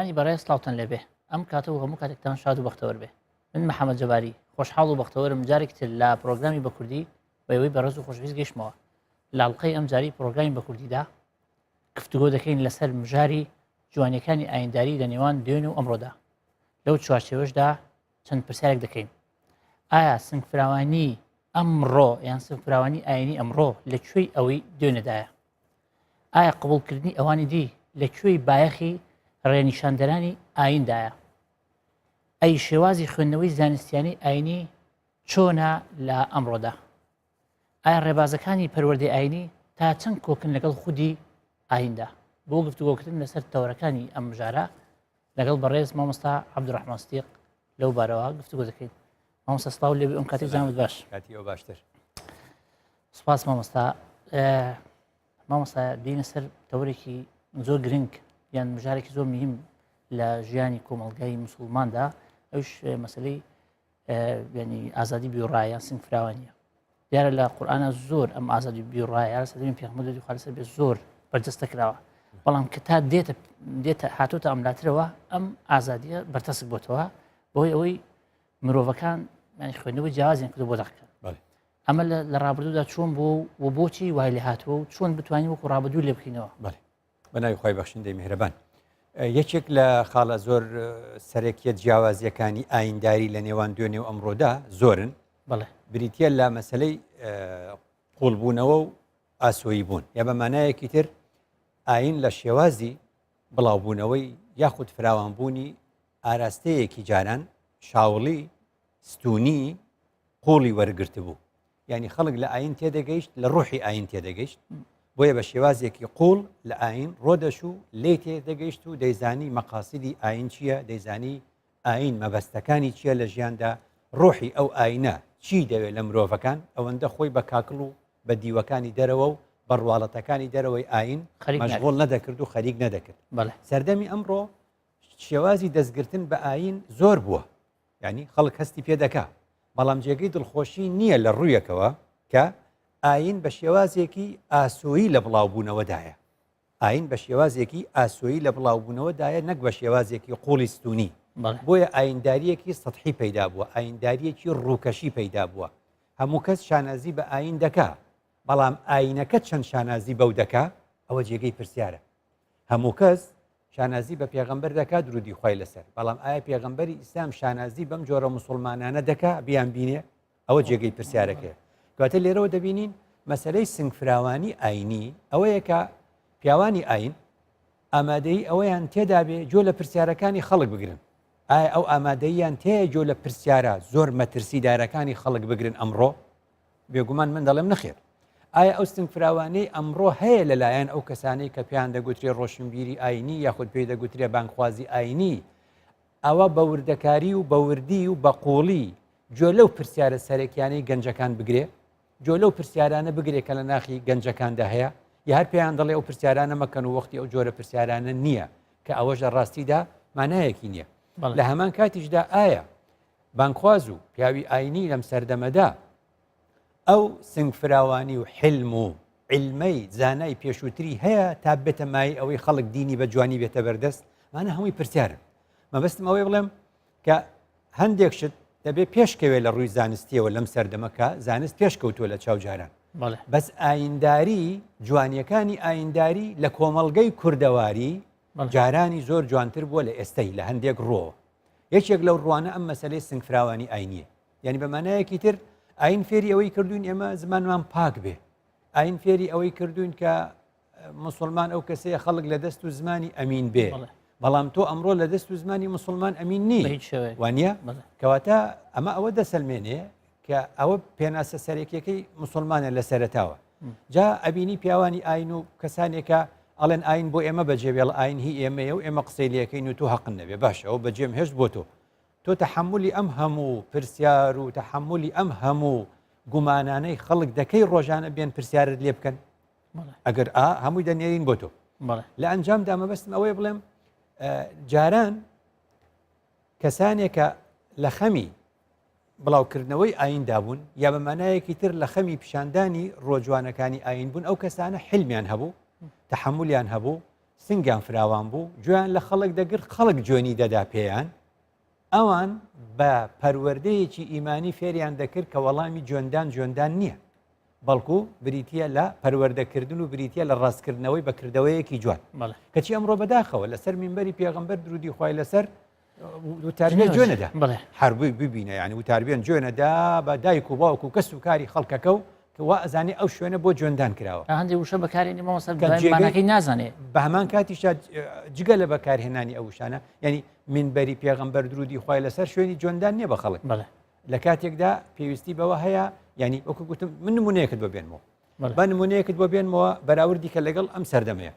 بینەرانی بەڕێز سڵاوتان لێبێ ئەم کاتە و هەموو کاتێکتان شاد و بەختەوەر بێ من محەممەد جەباری خۆشحاڵ و بەختەوەرم جارێکی تر لە پرۆگرامی بە کوردی بەوەی بەڕێز و خۆشویست گەشتمەوە لاڵقەی ئەم جاری پرۆگرامی بە کوردیدا گفتوگۆ دەکەین لەسەر مژاری جوانیەکانی ئاینداری لە نێوان دوێن و ئەمڕۆدا لەو چوارچێوەشدا چەند پرسیارێک دەکەین ئایا سنگفراوانی ئەمڕۆ یان سنگفراوانی ئاینی ئەمڕۆ لە کوێی ئەوەی دوێنێدایە ئایا قبوڵکردنی ئەوانی دی لە کوێی بایەخی ڕێنیشاندەرانی ئایندایە ئەی شێوازی خوێندنەوەی زانستیانی ئاینی چۆنە لە ئەمڕۆدا ئایا ڕێبازەکانی پەروەردەی ئاینی تا چەند کۆکن لەگەڵ خودی ئایندا؟ بۆ گفتوگۆکردن لەسەر تەوەرەکانی ئەم مژارە لەگەڵ بەڕێز مامۆستا عەبدولڕەحمان سدیق لەو بارەوە گفتوگۆ دەکەین. مامۆستا سڵاو لێ ئەم کاتی زانت باش. کاتی ئەو باشتر. سپاس مامۆستا. مامۆستا دێنە سەر تەوەرێکی زۆر گرنگ یان مژارێکی زۆر مهم لە ژیانی کۆمەڵگای مسلماندا ئەوش مەسلەی ینی ئازادی بیڕا یان سنگ فراوانە دیارە لە قورآە زۆر ئەم ئازادی بیڕایە سەدەمی پێغمبەر دو خالص بێ زۆر بەرجەستە کراوە بەڵام کە تا دێتە دێتە هاتۆتە ئەملاترەوە ئەم ئازادیە بەرتەسک بۆتەوە بۆی ئەوەی مرۆڤەکان ینی خوێندنەوەی جیاوازیان کردو بۆ دەقەکە ئەمە لە ڕابردوودا چۆن بوو و بۆچی وای لێ هاتووە و چۆن بتوانین وەکو ڕابردوو لێ بکەینەوە بە ناوی خوای بەخشندەی میهرەبان. یەکێک لە خاڵە زۆر سەرەکیە جیاوازیەکانی ئاینداری لە نێوان دوێنێ و ئەمڕۆدا زۆرن بریتە لە مەسلەی قوڵبوونەوە و ئاسۆیی بوون یا بە مانایەکی تر ئاین لە شێوازی بڵاوبوونەوەی یاخود فراوانبوونی ئاراستەیەکی جاران شاوڵی ستونی قوڵی وەرگرتبوو یانی خەڵک لە ئاین تێدەگەیشت لە ڕۆحی ئاین تێدەگەیشت بۆیە بە شێوازێکی قوڵ لە ئاین ڕۆدەشوو لێی تێدەگەیشت و دەیزانی مەقاسیدی ئاین چییە دەیزانی ئاین مەبەستەکانی چییە لە ژیاندا ڕۆحی ئەو ئاینە چی دەوێت لە مرۆڤەکان ئەوەندە خۆی بە کاکڵ و بە دیوەکانی دەرەوە و بە ڕواڵەتەکانی دەرەوەی ئاین مەشغوڵ نەدەکرد و خەریک نەدەکرد سەردەمی ئەمڕۆ شێوازی دەستگرتن بە ئاین زۆر بووە یانی خەڵک هەستی پێ دەکا بەڵام جێگەی دڵخۆشی نییە لە ڕوویەکەوە کە ئاین بە شێوازێکی ئاسۆیی لە بڵاوبوونەوەدایە ئاین بە شێوازێکی ئاسۆیی لە بڵاوبوونەوەدایە نەک بە شێوازێکی قوڵی ستونی بۆیە ئاینداریەکی سەحی پەیدا بووە ئاینداریەکی ڕووکەشی پەیدا بووە هەموو کەس شانازی بە ئاین دەکا بەڵام ئاینەکە چەند شانازی بەو دەکا ئەوە جێگەی پرسیارە هەموو کەس شانازی بە پێغەمبەر دەکا درودی خوای لەسەر بەڵام ئایا پێغەمبەری ئیسلام شانازی بەم جۆرە موسڵمانانە دەکا بیان بینێ ئەوە جێگەی پرسیارەکەیە کەواتە لێرەوە دەبینین مەسەلەی سنگفراوانی ئاینی ئەوەیە کە پیاوانی ئاین ئامادەی ئەوەیان تێدابێ جۆ لە پرسیارەکانی خەڵک بگرن ئایا ئەو ئامادەییان تێیە جۆ لە پرسیارە زۆر مەترسیدارەکانی خەڵک بگرن ئەمڕۆ بێگومان من دەڵێم نەخێر. ئایا ئەو سنگفراوانیەی ئەمڕۆ هەیە لەلایەن ئەو کەسانەی کە پێیان دەگوترێ ڕۆشنبیری ئاینی یاخود پێی دەگوترێ بانگخوازی ئاینی ئەوە بە وردەکاری و بە وردی و بە قوڵی گوێ لەو پرسیارە سەرەکیانەی گەنجەکان بگرێ گوێ لەو پرسیارانە بگرێ کە لە ناخی گەنجەکاندا هەیە یا هەر پێیان دەڵێ ئەو پرسیارانە مەکەن و وەختی ئەو جۆرە پرسیارانە نییە کە ئەوەش لە ڕاستیدا مانایەکی نییە لە هەمان کاتیشدا ئایا بانگخواز و پیاوی ئاینی لەم سەردەمەدا ئەو سنگفراوانی و حلم و علمەی زانای پێشووتری هەیە تا بێتە مای ئەوەی خەڵک دینی بە جوانی بێتە بەردەست مانە هەمووی پرسیارن مەبەستم ئەوەی بڵێم کە هەندێک شت دەبێ پێشکەوێ لە ڕووی زانستیەوە لەم سەردەمەکە زانست پێشکەوتووە لە چاو جاران بەس ئاینداری جوانیەکانی ئاینداری لە کۆمەڵگەی کوردەواری جارانی زۆر جوانتر بووە لە ئێستای لە هەندێک ڕۆوە یەکێک لەو ڕوانە ئەم مەسلەی سنگفراوانی ئاینیە یعنی بە مانایەکی تر ئاین فێری ئەوەی کردوین ئێمە زمانمان پاک بێ ئاین فێری ئەوەی کردوین کە مسلمان ئەو کەسەیە خەڵک لە دەست و زمانی ئەمین بێ بەڵام تۆ ئەمڕۆ لە دەست و زمانی مسلمان ئەمین نی وانە کەواتە ئەمە ئەوە دەسەلمێنێ کە ئەوە پێناسە سەرەکیەکەی مسلمانە لە سەرتاوە جا ئەبینی پیاوانی ئاین و کەسانێکە ئەڵێن ئاین بۆ ئێمە بەجێبێڵ ئاین هی ئێمەیە و ئێمە قسەی لەکەین و تۆ هەقن نەبێ باشە ئەو بەجێم هێشت بۆ تۆ تۆ تەحملی ئەم هەموو پرسیار و تەحملی ئەم هەموو گومانانەی خەڵک دەکەی ڕۆژانە بێن پرسیارت لێ بکەن ئەگەر ئا هەمووی دەنێرین بۆ تۆ لە ئەنجامدا مەبەستم ئەوەیە بڵێم جاران کەسانێکە لە خەمی بڵاوکردنەوەی ئاییندا بوون یا بە مانایەکی تر لە خەمی پیشاندانی ڕۆ جوانەکانی ئایین بوون ئەو کەسانە حلمیان هەبوو تەحەمولیان هەبوو. سنگیان فراوان بوو، گوێیان لە خەڵک دەگرت، خەڵک جوێنی دەدا پێیان، ئەوان بە پەروەردەیەکی ئیمانی فێریان دەکرد کە وەڵامی جوێندان جوێندان نییە، بەڵکو بریتییە لە پەروەردەکردن و بریتییە لە ڕاستکردنەوەی بە کردەوەیەکی جوان. کەچی ئەمڕۆ بەداخەوە لەسەر مینبەری پێغەمبەر درودی خوای لەسەر وتاربێن جوێنەدا هەربووی ببینە یعنی وتاربێن جوێنەدا بە دایک و باوک و کەس و کاری خەڵکەکە و کە وا ئەزانێ ئەو شوێنە بۆ جوێندان کراوە. هەندێک وشە بەکارێنی مامۆستا ماناکەی نازانێ. بە هەمان کاتیشا جگە لە بەکارهێنانی ئەو وشانە یعنی منبەری پێغەمبەر درودی خوای لەسەر شوێنی جوێندان نییە بە خەڵک. لە کاتێکدا پێویستی بەوە هەیە یعنی وەکو گوتم من نمونەیەکت بۆ بێنمەوە بە نمونەیەکت بۆ بێنمەوە بەراوردی کە لەگەڵ ئەم سەردەمەیە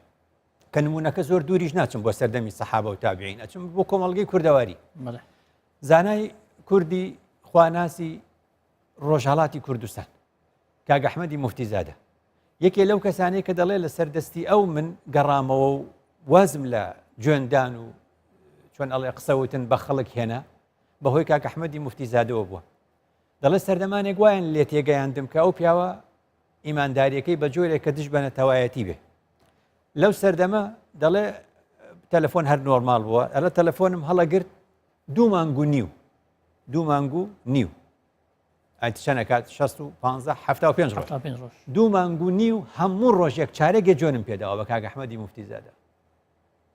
کە نمونەکە زۆر دووریش ناچم بۆ سەردەمی سەحابە و تابعین ئەچم بۆ کۆمەڵگەی کوردەواری زانای کوردی خواناسی ڕۆژهەڵاتی کوردستان کاک ئەحمەدی موفتیزادە یەکێ لەو کەسانەی کە دەڵێ لەسەر دەستی ئەو من گەڕامەوە و وازم لە جوێندان و چۆن ئەڵێ قسەوتن بە خەڵک هێنا بەهۆی کاک ئەحمەدی موفتیزادەوە بووە دەڵێ سەردەمانێک وایان لێ تێگەیاندم کە ئەو پیاوە ئیمانداریەکەی بە جۆرێک کە دژ بە نەتەوایەتی بێ لەو سەردەمە دەڵێ تەلەفۆن هەر نۆرمال بووە ئەلە تەلەفۆنم هەڵەگرت دوو مانگ و نیو دوو مانگ و نیو ئەی چەند ئەکات 65 75 ڕۆژ دوو مانگ و نیو هەموو ڕۆژێک چارەگێ جوێنم پێداوە بە کاک ئەحمەدی موفتیزادە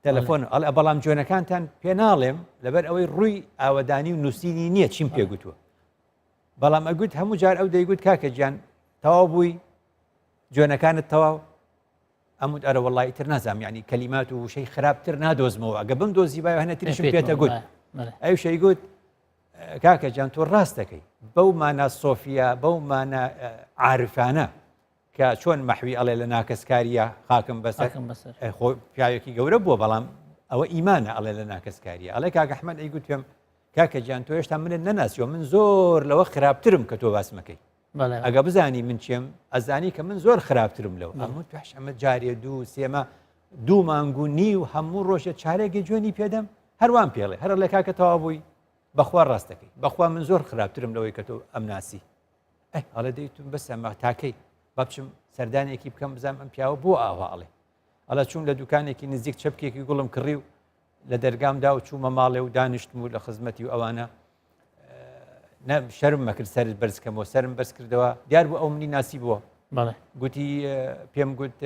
تەلەفۆن ئەڵێ بەڵام جوێنەکانتان پێ ناڵێم لەبەر ئەوەی ڕووی ئاوەدانی و نووسینی نییە چیم پێگوتووە بەڵام ئەگوت هەموو جار ئەو دەیگوت کاکە گیان تەواو بووی جوێنەکانت تەواو ئەموت ئەرە وەڵا ئیتر نازانم یعنی کەلیمات و وشەی خراپتر نادۆزمەوە ئەگە بم دۆزی بای هەنە تریشم پێتە گوت ئەو شەی گوت کاکە جان تۆ ڕاست دەکەی بەو مانا سۆفیە بەو مانا عارفانە کە چۆن مەحوی ئەڵێ لە ناکەسکاریە خاکم بەسەر خۆ پیاوێکی گەورە بووە بەڵام ئەوە ئیمانە ئەڵێ لە ناکەسکاریە ئەڵێ کاکە ئەحمەد ئەی گوت پێم کاکە گیان تۆ هێشتا منت نەناسیوە من زۆر لەوە خراپترم کە تۆ باسمەکەی ئەگە بزانی من چێم ئەزانی کە من زۆر خراپترم لەو ئەمە توش ئەمە جارێ دوو سێمە دوو مانگ و نیو هەموو ڕۆژێ چارێکی جوێنی پێدەم هەروان پێڵێ هەر لە کاکە تەوا بووی بەخوا ڕاستەکەی بەخوا من زۆر خراپترم لەوەی کە تۆ ئەم ناسی ئەڵێ دەیتون بەسەمە تاکەی با بچم سەردانێکی بکەم بزانم ئەم پیاوە بۆ ئاوا ئەڵێ ئەڵە چوون لە دوکانێکی نزیک چەپکێکی گوڵم کڕی و لە دەرگام دا و چوومە ماڵێ و دانیشتم و لە خزمەتی و ئەوانە شەرم مەکرد سەرت بەرز کەمەوە سرم بەرز کردەوە دیار بوو ئەو منی ناسی بووە گوتی پێم گوت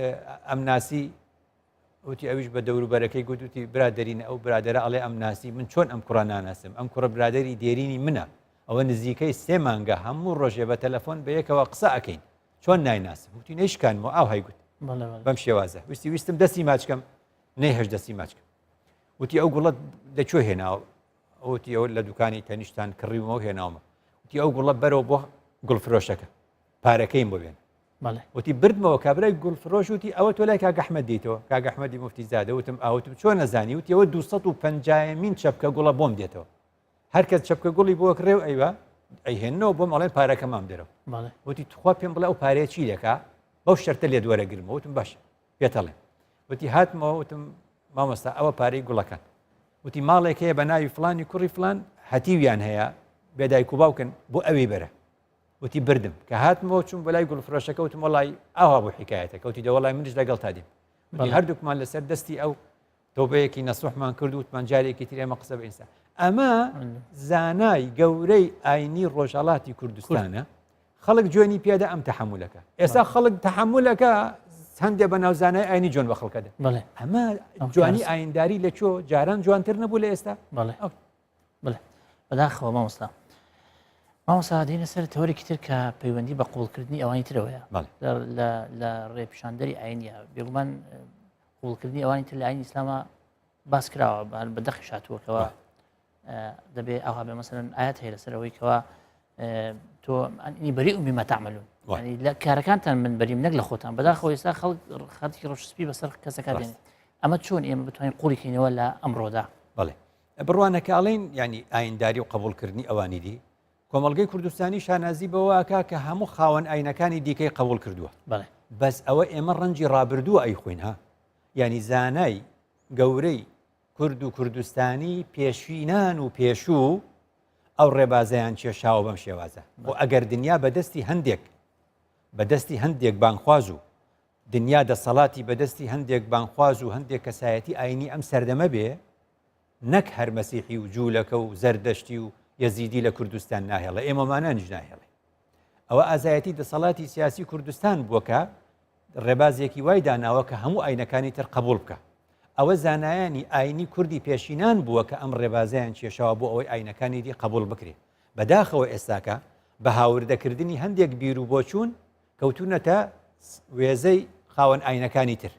ئەم ناسی وتی ئەویش بە دەوروبەرەکەی گوتوتی برادرینە ئەو برادرە ئەڵێ ئەم ناسی من چۆن ئەم کوڕە ناناسم ئەم کوڕە برادری دێرینی منە ئەوە نزیکەی سێ مانگە هەموو ڕۆژێ بە تەلەفۆن بە یەکەوە قسە ئەەکەین چۆن نایناسم وتی نەیشکانمەوە ئاو هەیگوت بەم شێوازە ویستی ویستم دەستی ماچکەم نەیهێشت دەستی ماچ کەم وتی ئەو گوڵەت لە کوێ هێناوە وتی ئەو لە دوکانی تەنیشتان کڕیومەوە هێناومە وتی ئەو گوڵە بەرەوە بۆ گوڵفرۆشەکە پارەکەیم بۆ بێن وتی بردمەوە کابرای گوڵفرۆش وتی ئەوە تۆ لای کاک ئەحمەد دیتەوە کاک ئەحمەدی موفتی زادە وتم ئاوتم چۆن نەزانی وتی ئەوە 250 مین چەپکە گوڵە بۆم دێتەوە هەر کەس چەپکە گوڵی بۆ کڕێ و ئەیوە ئەیهێنەوە بۆم ئەڵێن پارەکەمام دەرەوە وتی تخوا پێم بڵێ ئەو پارەیە چی دەکا بەو شەرتە لێت وەرەگرمەوە وتم باشە پێتەڵێم وتی هاتمەوە وتم مامۆستا ئەوە پارەی گوڵەکان وتی ماڵێک هەیە بە ناوی فلانی کوڕی فلان هەتیویان هەیە بێدایک و باوکن بۆ ئەوی بەرە وتی بردم کە هاتمەوە چوم بەلای گوڵفرۆشەکە وتم وڵی ئاوا بۆ حکایەتە کەوتی دەوەڵای منش لەگەڵ تا دیم هەردووکمان لەسەر دەستی ئەو تۆبەیەکی نەسوحمان کرد وتمان جارێکی تر ئێمە قسە بە ئینسان ئەمە زانای گەورەی ئاینی ڕۆژهڵاتی کوردستانە خەڵک جوێنی پێدا ئەم تەحملەکە ئێستا خەڵک تەحملەکە هەندێ بە ناوزانای ئاینی جوێن بە خەڵکەدا ئەمە جوانی ئاینداری لە چۆ جاران جوانتر نەبوو لە ئێستا بڵێ بەداخەوە مامۆستا مامۆستا دێنە سەر تەوەرێکی تر کە پەیوەندی بە قوڵکردنی ئەوانی ترەوەیە لە ڕێپیشاندەری ئاینە بێگومان قبوڵکردنی ئەوانی تر لە ئاینی ئیسلامە باس کراوە بە دەقیش هاتووەکەوە دەبێ ئەوها بێ مەسەلەن ئاەت هەیە لەسەر ئەوەی کەوا تۆ ئەنی بەری ئومی مەتەعملون لە کارەکانتان من بەریم نەک لە خۆتان بەداخەوە ئێستا خەڵک خەڵکی ڕۆژسپی بەسەر کەسەکە دێنێت ئەمە چۆن ئێمە بتوانین قوڵیکەینەوە لە ئەمڕۆدا بەڵێ بڕوانەکە ئەڵێن ینی ئاینداری و قبولکردنی ئەوانی دی کۆمەڵگەی کوردستانی شانازی بەوە ئەکا کە هەموو خاوەن ئاینەکانی دیکەی قبوڵ کردووە. بەڵێ. بەس ئەوە ئێمە ڕەنجی ڕابردووە ئەیخۆین ها. یانی زانای گەورەی کورد و کوردستانی پێشینان و پێشوو ئەو ڕێبازەیان کێشاوە بەم شێوازە. خۆ ئەگەر دنیا بە دەستی هەندێک بە دەستی هەندێک بانگخواز و. دنیا دەسەڵاتی بەدەستی هەندێک بانگخواز و هەندێک کەسایەتی ئاینی ئەم سەردەمە بێ، نەک هەر مەسیحی و جوولەکە و زەردەشتی و یەزیدی لە کوردستان ناهێڵێ، ئێمەمانانیش ناهێڵێ. ئەوە ئازایەتی دەسەڵاتی سیاسی کوردستان بووە کە ڕێبازێکی وای داناوە کە هەموو ئاینەکانی تر قبوڵ بکە. ئەوە زانایانی ئاینی کوردی پێشینان بووە کە ئەم ڕێبازەیان کێشاوە بۆ ئەوەی ئاینەکانی دی قبوڵ بکرێ. بەداخەوە ئێستاکە بە هاوردەکردنی هەندێک بیر و بۆچوون کەوتوونەتە وێزەی خاوەن ئاینەکانی تر.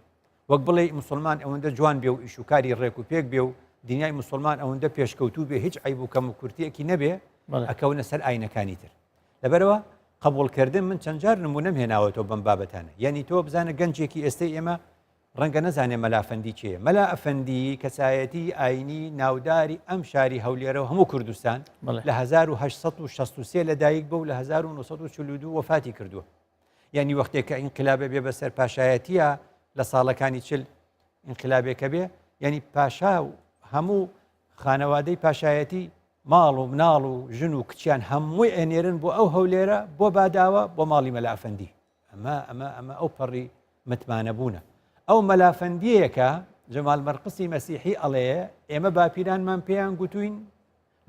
وەک بڵێی موسڵمان ئەوەندە جوان بێ و ئیش و کاری ڕێک و پێک بێ و دنیای موسڵمان ئەوەندە پێشکەوتوو بێ هیچ عەیب و کەم و کورتیەکی نەبێ ئەکەونە سەر ئاینەکانی تر. لەبەرئەوە قبوڵکردن من چەند جار نمونەم هێناوەتەوە بەم بابەتانە. یەنی تۆ بزانە گەنجێکی ئێستەی ئێمە ڕەنگە نەزانێ مەلا ئەفەندی کێیە. مەلا ئەفەندی کەسایەتی ئاینی ناوداری ئەم شاری هەولێرە و هەموو کوردستان لە 1863 لەدایک بوو لە 1942 وەفاتی کردووە. یعنی وەختێک کە ئینقلابە بێ بەسەر پاشایەتیە لە ساڵەکانی چل ئینقلابێکە بێ یعنی پاشا و هەموو خانەوادەی پاشایەتی ماڵ و مناڵ و ژن و کچیان هەمووی ئەنێرن بۆ ئەو هەولێرە بۆ باداوە بۆ ماڵی مەلافەندی ئەمە ئەمە ئەمە ئەو پەڕی متمانەبوونە ئەو مەلافەندیەکە جەمال مەرقسی مەسیحی ئەڵێ ئێمە باپیرانمان پێیان گوتوین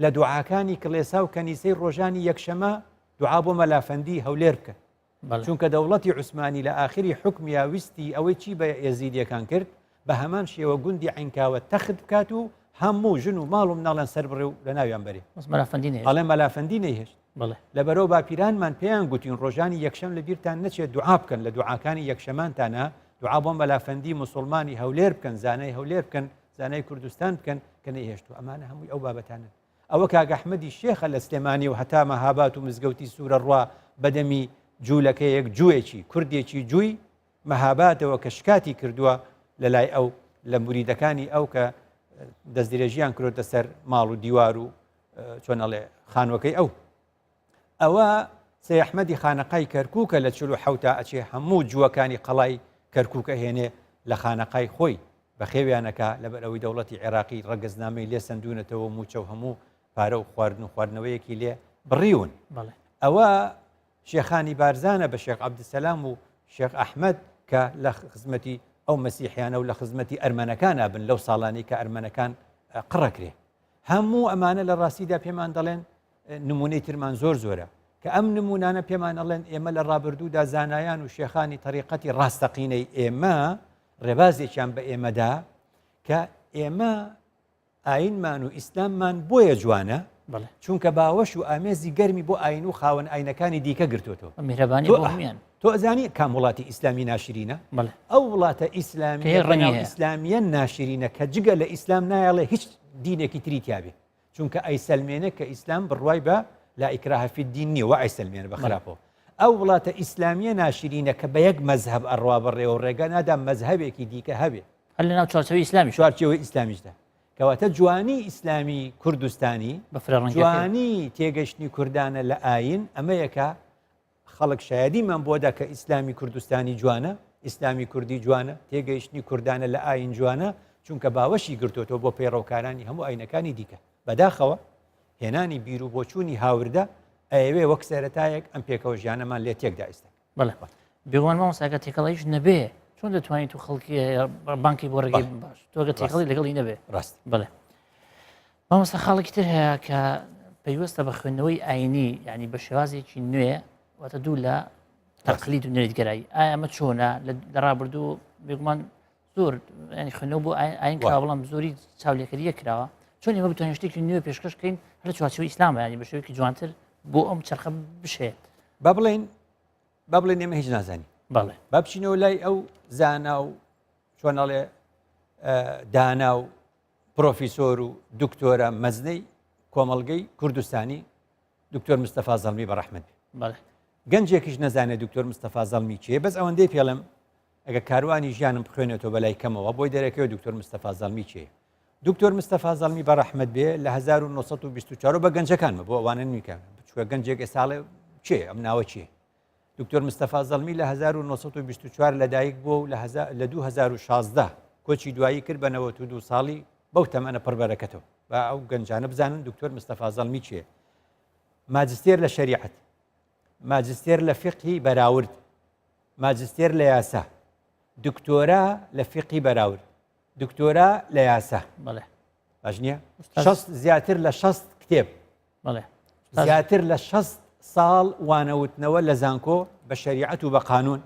لە دوعاکانی کڵێسا و کەنیسەی ڕۆژانی یەکشەمە دوعا بۆ مەلافەندی هەولێر بکەن چونکە دەوڵەتی عوسمانی لە ئاخری حوکمیا ویستی ئەوەی چی بە ئێزیدیەکان کرد بە هەمان شێوە گوندی عینکاوە تەخت بکات و هەموو ژن و ماڵ و مناڵیان سەر بڕێ و لە ناویان بەرێ ئەڵێ مەلافەندی نەیهێشت لەبەرەوە باپیرانمان پێیان گوتین ڕۆژانی یەکشەم لە بیرتان نەچێت دوعا بکەن لە دوعاکانی یەکشەمانتانە دوعا بۆ مەلافەندی مسلمانی هەولێر بکەن زانای هەولێر بکەن زانای کوردستان بکەن کە نەیهێشتووە ئەمانە هەمووی ئەو بابەتانن ئەوە کاک ئەحمەدی شێخە لە سلێمانی و هەتا مەهابات و مزگەوتی سوورە ڕوا بەدەمی جوولەکەیەک جووێکی کوردێکی جووی مەهاباتەوە کە شکاتی کردووە لە لای ئەو لە موریدەکانی ئەو کە دەستدرێژیان کرۆتە سەر ماڵ و دیوار و چۆن ئەڵێ خانوەکەی ئەو ئەوە سەی ئەحمەدی خانەقای کەرکووکە لە 47 ئەچێ هەموو جووەکانی قەڵای کەرکووک ئەهێنێ لە خانەقای خۆی بەخێویان ئەکا لەبەر ئەوەی دەوڵەتی عێراقی ڕەگەزنامەی لێ سەندوونەتەوە و مووچە و هەموو پارە و خواردن و خواردنەوەیەکی لێ بڕیون. ئەوە شێخانی بارزانە بە شێخ عەبدولسەلام و شێخ ئەحمەد کە لە خزمەتی ئەو مەسیحیانە و لە خزمەتی ئەرمەنەکانا بن لەو ساڵانەی کە ئەرمەنەکان قڕەکرێ. هەموو ئەمانە لە ڕاستیدا پێمان دەڵێن نمونەی ترمان زۆر زۆرە کە ئەم نمونانە پێمان ئەڵێن ئێمە لە ڕابردوودا زانایان و شێخانی تەریقەتی ڕاستەقینەی ئێمە ڕێبازێکیان بە ئێمەدا کە ئێمە ئاینمان و ئیسلاممان بۆیە جوانە چونکە باوەش و ئامێزی گەرمی بۆ ئاین و خاوەن ئاینەکانی دیکە گرتوتەوە میهرەبانی تۆ ئەزانی کام وڵاتی ئیسلامی ناشرینە ئەو وڵاتە ئیسلامی ئیسلامیە ناشرینە کە جگە لە ئیسلام نایەڵێ هیچ دینێکی تری تیاابێ چونکە ئەیسەلمێنێ کە ئیسلام بڕوای بە لا اکراه فی الدین نییە وە ئەیسەلمێنێ بە خراپەوە ئەو وڵاتە ئیسلامیە ناشرینە کە بە یەک مەزهەب ئەڕوا بەڕێوە ڕێگە نادا مەزهەبێکی دیکە هەبێ هەر لەناو چوارچێوەی ئیسلامیش چوارچێوەی ئیسلامیشدا کەواتە جوانی ئیسلامی کوردستانی بە فرەڕەنگیەکەی جوانی تێگەشتنی کوردانە لە ئاین ئەمەیە کە خەڵک شایەدیمان بۆ دا کە ئیسلامی کوردستانی جوانە، ئیسلامی کوردی جوانە، تێگەیشتنی کوردانە لە ئایین جوانە، چونکە باوەشی گرتۆتەوە بۆ پەیڕەوکارانی هەموو ئایینەکانی دیکە. بەداخەوە هێنانی بیروبۆچوونی هاوردە ئەیەوێ وەک سەرەتایەک ئەم پێکەوە ژیانەمان لێ تێکدا ئێستا. بەڵێ بێگومان مامۆستا گەر تێکەڵیش نەبێ چۆن دەتوانیت تو خەڵکی بانکی بۆ ڕێگەی باش تۆ گەر تێکەڵی لەگەڵی نەبێ ڕاست بەڵێ مامۆستا خاڵێکی تر هەیە کە پەیوەستە بە خوێندنەوەی ئاینی یعنی بە شێوازێکی نوێ واتە دوو لە تەقلید و نەریتگەرایی ئایا ئەمە چۆنە لە ڕابردوو بێگومان زۆر ینی خوێندنەوە بۆ ئاین کراوە بەڵام زۆری چاولێکەریە کراوە چۆن ئێمە بتوانین شتێکی نوێ پێشکەش بکەین هەر لە چوارچێوەی ئیسلامە ینی بە شێوەیەکی جوانتر بۆ ئەم چەرخە بشێت با بڵێین با بڵێن ئێمە هیچ نازانین بەڵێ با بچینەوە لای ئەو زانا و چۆن ئەڵێ دانا و پرۆفیسۆر و دکتۆرە مەزنەی کۆمەڵگەی کوردستانی دکتۆر مستەفا زەڵمی بە ڕەحمەت بێ. گەنجێکیش نەزانێت دکتۆر مستەفا زەڵمی کێ بەس ئەوەندەی پێڵم ئەگە کاروانی ژیانم بخوێنێتەوە بەلای کەمەوە بۆی دەرەکەوێت دکتۆر مستەفا زەڵمی کێ دکتۆر مستەفا زەڵمی بە ڕەحمەت بێ لە 1924 بە گەنجەکانمە بۆ ئەوانە نیکە بچوە گەنجێک ئێساڵێ کێ ئەم ناوە کێ دکتۆر مستەفا زەڵمی لە 1924 لەدایک بووە و لە 2016 کۆچی دوایی کرد بە 92 ساڵی بەو تەمەنە پڕبەرەکەتەوە با ئەو گەنجانە بزانن دکتۆر مستەفا زەڵمی کێ ماجستێر لە شەریعەت ماجستێر لە فقهی بەراورد ماجستێر لە یاسا. دکتۆرا لە فیقی بەراورد دکتۆرا لە یاسا بەڵێ باش نییە زیاتر لە 6 کتێب زیاتر لە 6 ساڵ وانەوتنەوە لە زانکۆ بە شەریعەت و بە قانون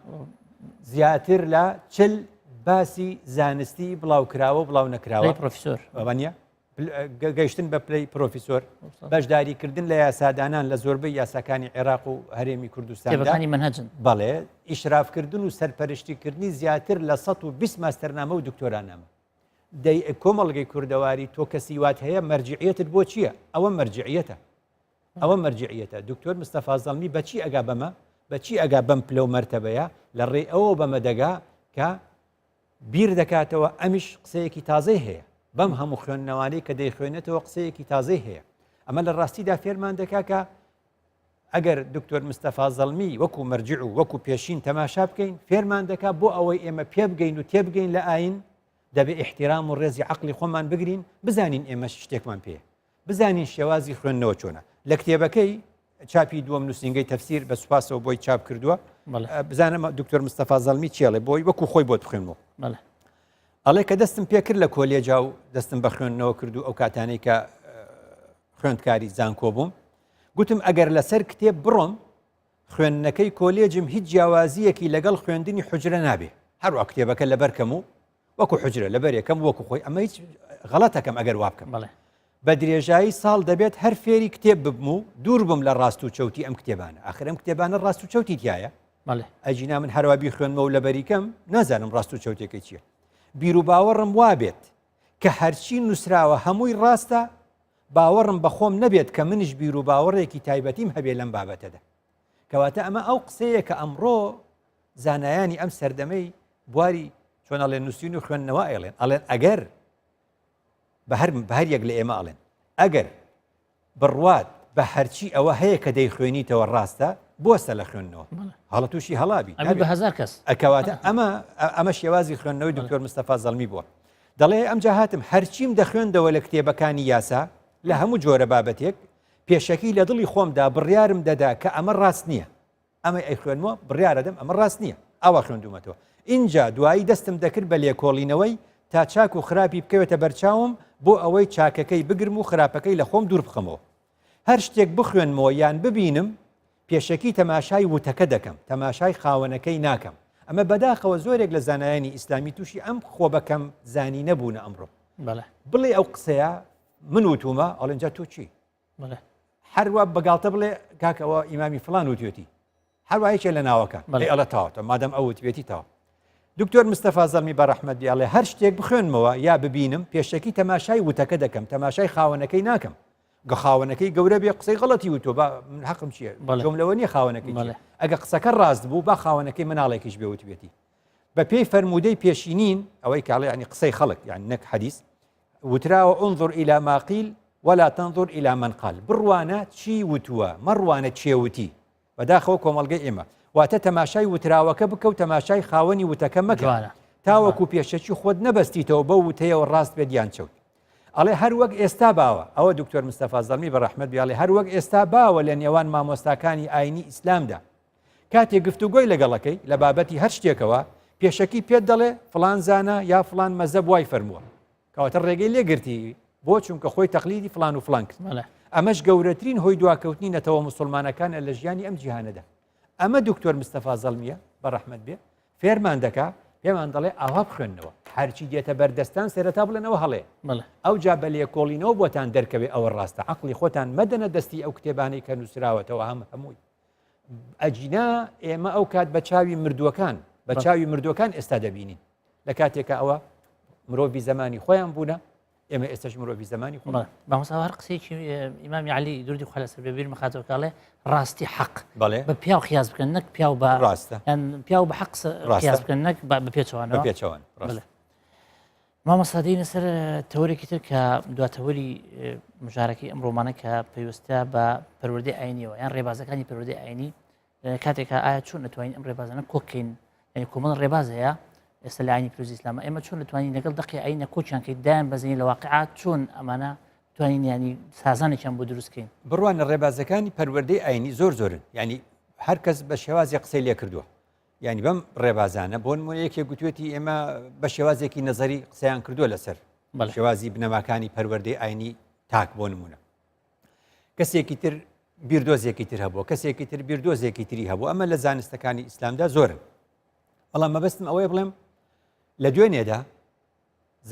زیاتر لە چل باسی زانستی بڵاوکراوە و بڵاو نەکراوە پرۆفیسۆر نیە گەیشتن بە پلەی پرۆفیسۆر بەشداریکردن لە یاسادانان لە زۆربەی یاساکانی عێراق و هەرێمی کوردستانەکانی منهجن بەڵێ ئیشرافکردن و سەرپەرشتیکردنی زیاتر لە 120 ماستەرنامە و دکتۆرانامە دەی کۆمەڵگەی کوردەواری تۆ کەسی وات هەیە مەرجعیەتت بۆ چییە؟ ئەوە مەرجعیەتە ئەوە مەرجعیەتە دکتۆر مستەفا زەڵمی بەچی ئەگا بەمە بەچی ئەگا بەم پلە و مەرتەبەیە لە ڕێی ئەوە بەمە دەگا کە بیر دەکاتەوە ئەمیش قسەیەکی تازەی هەیە بەم هەموو خوێندنەوانەی کە دەیخوێنێتەوە قسەیەکی تازەی هەیە ئەمە لە ڕاستیدا فێرمان دەکا کە ئەگەر دکتۆر مستەفا زەڵمی وەکو مەرجع و وەکو پێشین تەماشا بکەین فێرمان دەکا بۆ ئەوەی ئێمە پێبگەین و تێبگەین لە ئاین دەبێ ئیحتیرام و ڕێزی عەقڵی خۆمان بگرین بزانین ئێمەش شتێکمان پێ بزانین شێوازی خوێندنەوە چۆنە لە کتێبەکەی چاپی دووەم نووسینگەی تەفسیر بە سوپاسەوە بۆی چاپ کردووە بزانم دکتۆر مستەفا زەڵمی چێڵێ بۆی وەکو خۆی بۆت بخوێنمەوە ئەڵێ کە دەستم پێکرد لە کۆلێجا و دەستم بە خوێندنەوە کرد و ئەو کاتانەی کە خوێندکاری زانکۆ بووم گوتم ئەگەر لەسەر کتێب بڕۆم خوێندنەکەی کۆلێجم هیچ جیاوازیەکی لەگەڵ خوێندنی حجرە نابێ هەروە کتێبەکە لەبەرکەم و وەکو حجرە لەبەر یەکەم وەکو خۆی ئەمە هیچ غەڵەتەکەم ئەگەر وا بکەم بەڵێ بە درێژایی ساڵ دەبێت هەر فێری کتێب ببم و دوور بم لە ڕاست و چەوتی ئەم کتێبانە ئاخر ئەم کتێبانە ڕاست و چەوتی تایە بەڵێ ئەجینا من هەروە بیخوێنمەوە و لەبەریکەم نازانم ڕاست و چەوتەکەی چییە بیر و باوەڕم وابێت کە هەرچی نووسراوە هەمووی ڕاستە باوەڕم بە خۆم نەبێت کە منیش بیر و باوەڕێکی تایبەتیم هەبێ لەم بابەتەدا کەواتە ئەمە ئەو قسەیە کە ئەمڕۆ زانایانی ئەم سەردەمەی بواری چۆن ئەڵێن نووسین و خوێندنەوە ئەڵێن ئەڵێن ئەگەر بە هەر بە هەر یەک لە ئێمە ئەڵێن ئەگەر بڕوات بە هەرچی ئەوە هەیە کە دەیخوێنیتەوە ڕاستە بۆستە لە خوێندنەوە هەڵە تووشی هەڵابی بە هزار کەس ئەکەواتە ئەمە ئەمە شێوازی خوێندنەوەی دکتۆر مستەفا زەڵمی بووە دەڵێ ئەمجا هاتم هەرچیم دەخوێندەوە لە کتێبەکانی یاسا لە هەموو جۆرە بابەتێک پێشەکی لە دڵی خۆمدا بڕیارم دەدا کە ئەمە ڕاست نییە ئەمەی ئەیخوێنمەوە بڕیارەدەم ئەمە ڕاست نییە ئاوا خوێندومەتەوە ئینجا دوایی دەستم دەکرد بە لێکۆڵینەوەی تا چاک و خراپی بکەوێتە بەرچاوم بۆ ئەوەی چاکەکەی بگرم و خراپەکەی لە خۆم دوور بخەمەوە هەر شتێک بخوێنمەوە یان ببینم پێشەکی تەماشای وتەکە دەکەم تەماشای خاوەنەکەی ناکەم ئەمە بەداخەوە زۆرێک لە زانایانی ئیسلامی تووشی ئەم خۆ بەکەم زانی نەبوونە ئەمڕۆ بڵێ ئەو قسەیە من وتومە ئەڵێن جا تۆ چی هەروە بە گاڵتە بڵێ کاکەوە ئیمامی فلان وتوێتی هەروە یەکێ لە ناوەکان بەڵێ ئەڵە تاوەتە مادەم ئەو وتوێتی تاوە دکتۆر مستەفا زەڵمی بە ڕەحمەت بێ ئەڵێ هەر شتێک بخوێنمەوە یا ببینم پێشەکی تەماشای وتەکە دەکەم تەماشای خاوەنەکەی ناکەم گە خاوەنەکەی گەورە بێ قسەی غەڵەتی وتۆ با من حەقم چییە جۆم لەوە نییە خاوەنەکەی ئەگە قسەکە ڕاست بوو با خاوەنەکەی مناڵێکیش بێ وتبێتی بە پێی فەرموودەی پێشینین ئەوەی کاڵێ ینی قسەی خەڵک یان نەک حەدیث وتراوە انظر الى ما قیل ولا تنظر الى من قال بڕوانە چی وتووە مەڕوانە کێ وتی بەداخەوە کۆمەڵگەی ئێمە واتە تەماشای وتراوەکە بکە و تەماشای خاوەنی وتەکە مەکە تاوەکو پێشەکی خۆت نەبەستیتەوە بەو وتەیەوە ڕاست بێت یان چەوت ئەڵێ هەر وەک ئێستا باوە ئەوە دکتۆر مستەفا زەڵمی بە ڕەحمەت بیاڵێ هەر وەک ئێستا باوە لە نێوان مامۆستاکانی ئاینی ئیسلامدا کاتێ گفتوگۆی لەگەڵەکەی لە بابەتی هەر شتێکەوە پێشەکی پێت دەڵێ فڵان زانا یا فڵان مەزەب وای فەرمووە کەواتە ڕێگەی لێگرتی بۆ چونکە خۆی تەقلیدی فڵان و فڵان کرد ئەمەش گەورەترین هۆی دواکەوتنی نەتەوە مسلمانەکانە لە ژیانی ئەم جیهانەدا ئەمە دکتۆر مستەفا زەڵمیە بە ڕەحمەت بێ فێرمان دەکا پێمان دەڵێ ئاوا بخوێندنەوە هەرچی دێتە بەردەستان سەرەتا بڵێنەوە هەڵێ ئەو جا بە لێکۆڵینەوە بۆتان دەرکەوێ ئەوە ڕاستە عقلی خۆتان مەدەنە دەستی ئەو کتێبانەی کە نووسراوەتەوە هەم هەمووی ئەگینا ئێمە ئەو کات بە چاوی مردووەکان بە چاوی مردووەکان ئێستا دەبینین لە کاتێکە ئەوە مرۆڤی زمانی خۆیان بوونە ئێمە ئێستش مرۆڤی زمانی خۆ مامۆستا هەر قسەیەکی ئیمامی علی دردی خوا لەسەر بێ بیرم خاتەوە کاڵێ ڕاستی حەق بەڵێ بە پیاو خیاز بکەن نەک پیاو بە ڕاستە پیاو بە حەق خیاز بکەن نەک بە پێچەوانەوە پێچەوان ڕاستە مامۆستا دێینە سەر تەوەرێکی تر کە دوا تەوەری مژارەکەی ئەمڕۆمانە کە پەیوەستە بە پەروەردەی ئاینیەوە یان ڕێبازەکانی پەروەردەی ئاینی کاتێکە ئایا چۆن دەتوانین ئەم ڕێبازانە کۆکەین یعنی کۆمەڵ ڕێباز هەیە ئێستا لە ئاینی پیرۆزی ئیسلامە ئێمە چۆن دەتوانین لەگەڵ دەقی ئاینە کۆچیان کەین دایان بەزین لە واقعات چۆن ئەمانە توانین ینی سازانێکیان بۆ دروستکەین بڕوانە ڕێبازەکانی پەروەردەی ئاینی زۆر زۆرن یعنی هەر کەس بە شێوازی قسەی لێ کردووە. یانی بەم ڕێبازانە بۆ نمونە یەکێک گوتوێتی ئێمە بە شێوازێکی نەزەری قسەیان کردووە لەسەر شێوازی بنەماکانی پەروەردەی ئاینی تاک بۆ نمونە کەسێکی تر بیردۆزێکی تر هەبووە کەسێکی تر بیردۆزێکی تری هەبوو ئەمە لە زانستەکانی ئیسلامدا زۆرن بەڵام مەبەستم ئەوەیە بڵێم لە دوێنێدا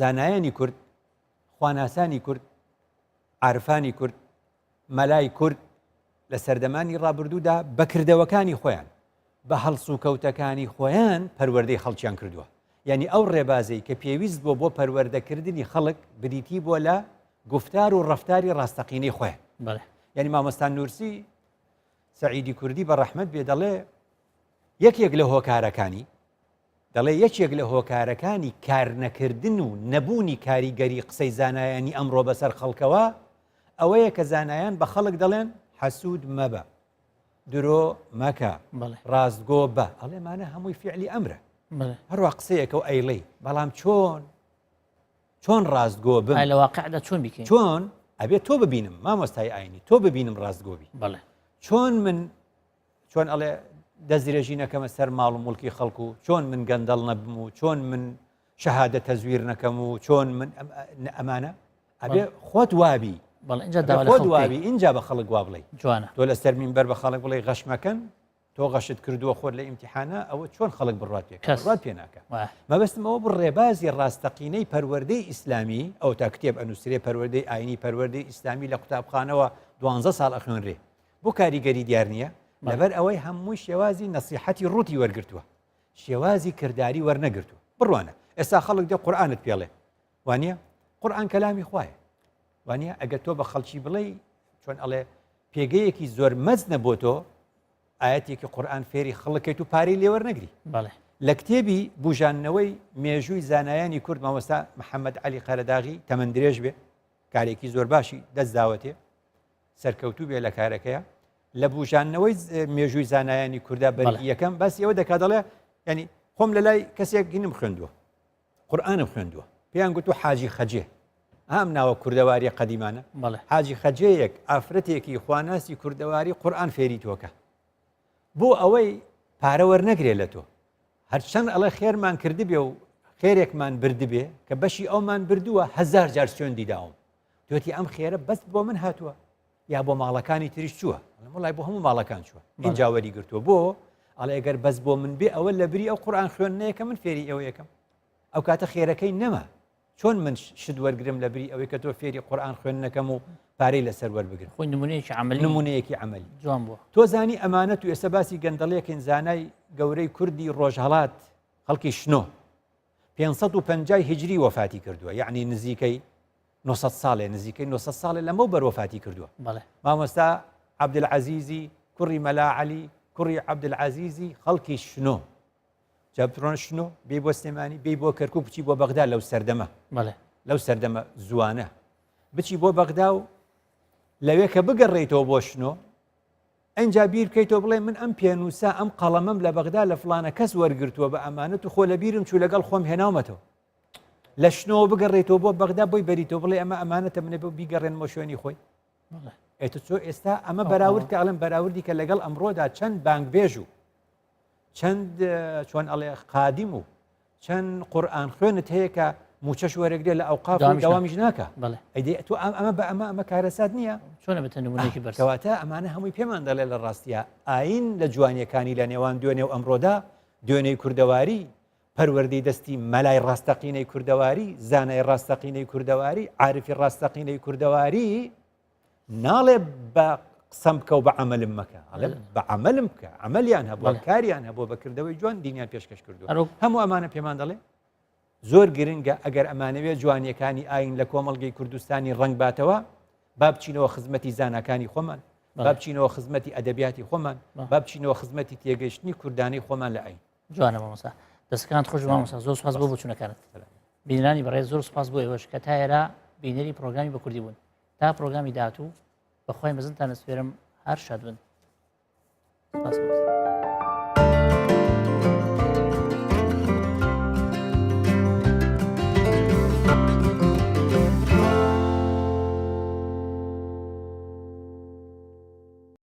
زانایانی کورد خواناسانی کورد عارفانی کورد مەلای کورد لە سەردەمانی ڕابردوودا بە کردەوەکانی خۆیان، بە هەڵسوکەوتەکانی خۆیان پەروەردەی خەڵکیان کردووە. یانی ئەو ڕێبازەی کە پێویست بووە بۆ پەروەردەکردنی خەڵک بریتی بووە لە گوفتار و ڕەفتاری ڕاستەقینەی خۆیان. یانی مامۆستا نوورسی سەعیدی کوردی بە ڕەحمەت بێ دەڵێ یەکێک لە هۆکارەکانی دەڵێ یەکێک لە هۆکارەکانی کارنەکردن و نەبوونی کاریگەری قسەی زانایانی ئەمڕۆ بەسەر خەڵکەوە ئەوەیە کە زانایان بە خەڵک دەڵێن حەسوود مەبە، درۆ مەکە، ڕاستگۆ بە، ئەڵێ مانە هەمووی فیعلی ئەمرە، هەروا قسەیەکە و ئەیڵێی، بەڵام چۆن چۆن ڕاستگۆ بم؟ لە واقعدا چۆن بیکەین؟ چۆن ئەبێ تۆ ببینم مامۆستای ئاینی تۆ ببینم ڕاستگۆ بی. چۆن من چۆن ئەڵێ دەست درێژی نەکەمە سەر ماڵ و مڵکی خەڵک و چۆن من گەندەڵ نەبم و چۆن من شەهادە تەزویر نەکەم و چۆن من ئەمانە ئەبێ خۆت وابی خۆت وابی اینجا بە خەڵک وا بڵێ جوانە تۆ لەسەر مینبەر بە خەڵک بڵێ غەشمەکەن تۆ غەشت کردووە خۆت لە ئیمتحانە ئەوە چۆن خەڵک بڕات پێ بڕات پێ ناکە مەبەستم ئەوە بڕ ڕێبازی ڕاستەقینەی پەروەردەی ئیسلامی ئەو تا کتێب ئەنووسرێ پەروەردەی ئاینی پەروەردەی ئیسلامی لە قوتابخانەوە دوانزە ساڵ ئەخوێنرێ بۆ کاریگەری دیار نییە؟ لەبەر ئەوەی هەمووی شێوازی نەسیحەتی ڕووتی وەرگرتووە شێوازی کرداری وەرنەگرتووە بڕوانە ئێستا خەڵک دێ قورئانت پێڵێ وانە قورئان کەلامی خوایە وانە ئەگەر تۆ بە خەڵکی بڵێ چۆن ئەڵێ پێگەیەکی زۆر مەزنە بۆ تۆ ئاەتێکی قورئان فێری خەڵکێت و پارەی لێوەرنەگری لە کتێبی بژانەوەی مێژووی زانایانی کورد مامۆستا محەممەد علی قەرەداغی تەمەند درێژ بێ کارێکی زۆر باشی دەست داوەتێ سەرکەوتوو بێ لە کارەکەیە لە بوژاندنەوەی مێژووی زانایانی کووردا بەرگی یەکەم باسی ئەوە دەکات دەڵێ ینی خۆم لە لای کەسێک گینم خوێندووە قورآانم خوێندووە پێیان گوت و حاجی خەجێ ئەم ناوە کوردەواری قەدیمانە حاجی خەجەیەک ئافرەتێکی خواناسی کوردەواری قورآان فێری تۆکە بۆ ئەوەی پارە وەرنەگرێ لە تۆ هەرچەند ئەڵێ خێرمان کردبێ و خێرێکمان بردبێ کە بەشی ئەومان بردووە هەزار جار سوێندی داوم دوێتی ئەم خێرە بەس بۆ من هاتووە یا بۆ ماڵەکانی تریش چووە وڵای بۆ هەموو ماڵەکان چووە اینجا وەری گرتووە بۆ ئەڵێ گەر بەس بۆ من بێ ئەوە لە بری ئەو قورآن خوێندنەیە کە من فێری ئەوە یەکەم ئەو کاتە خێرەکەی نەما چۆن من شت وەرگرم لە بری ئەوەی کە تۆ فێری قورآن خوێندنەکەم و پارەی لەسەر وەربگرم خۆی نمونەیەکی عملی نمونەیەکی عملی جوان بووە تۆ زانی ئەمانەت و ئێستا باسی گەندەڵیەکەین زانای گەورەی کوردی ڕۆژهەڵات خەڵکی شنۆ 550 هجری وەفاتی کردووە یعنی نزیکەی 900 ساڵێ نزیکەی 900 ساڵێ لەمەو بەر وەفاتی کردووە مامۆستا عەبدولعەزیزی کوڕی مەلا عەلی کوڕی عەبدولعەزیزی خەڵکی شنۆ جا بڕۆن شنۆ بێ بۆ سلێمانی بێ بۆ کەرکک بچی بۆ بەغدا لەو سەردەمە لەو سەردەمە زوانە بچی بۆ بەغدا و لەوێ کە بگەڕێیتەوە بۆ شنۆ ئەجا بیر بکەیتەوە بڵێ من ئەم پێنووسە ئەم قەڵەمەم لە بەغدا لە فلانە کەس وەرگرتووە بە ئەمانەت و خۆ لە بیرم چوو لەگەڵ خۆم هێناومەتەوە لە شنۆوە بگەڕێیتەوە بۆ بەغدا بۆی بەریتەوە بڵێ ئەمە ئەمانەتە منە بۆ بیگەڕێنمەوە شوێنی خۆی ئێتە چۆ ئێستا ئەمە بەراورد کە ئەڵێم بەراوردی کە لەگەڵ ئەمڕۆدا چەند بانگبێژ و چەند چۆن ئەڵێ قادیم و چەند قورآن خوێنت هەیە کە موچەش وەرەگرێ لە ئەوقاف داوامیش ناکە ئەیدی تۆ ئەمە بە ئەمە ئەمە کارەسات نییە چۆنە بێتە نمونەیەکی بەرز کەواتە ئەمانە هەمووی پێمان دەڵێ لە ڕاستیە ئاین لە جوانیەکانی لە نێوان دوێنێ و ئەمڕۆدا دوێنێی کوردەواری پەروەردەی دەستی مەلای ڕاستەقینەی کوردەواری، زانای ڕاستەقینەی کوردەواری، عارفی ڕاستەقینەی کوردەواری ناڵێ بە قسەم بکە و بە عەمەلم مەکە، ئەڵێ بە عەمەلم بکە، عەمەلیان هەبووە، کاریان هەبووە، بە کردەوەی جوان دینیان پێشکەش کردووە. هەموو ئەمانە پێمان دەڵێ زۆر گرنگە ئەگەر ئەمانەوێ جوانیەکانی ئاین لە کۆمەڵگەی کوردستانی ڕەنگ باتەوە، با بچینەوە خزمەتی زاناکانی خۆمان، با بچینەوە خزمەتی ئەدەبیاتی خۆمان، با بچینەوە خزمەتی تێگەیشتنی کوردانەی خۆمان لە ئاین. جوانە مامۆستا دەستەکانت خۆش مامۆستا زۆر سپاس بۆ بۆچوونەکانت بینەرانی بەڕێز زۆر سپاس بۆ ئێوەش کە تا ئێرە بینەری پرۆگرامی بە کوردی بوون تا پرۆگرامی داهاتوو بەخوای مەزنتان ئەسپێرم هەر شاد بن سپاس.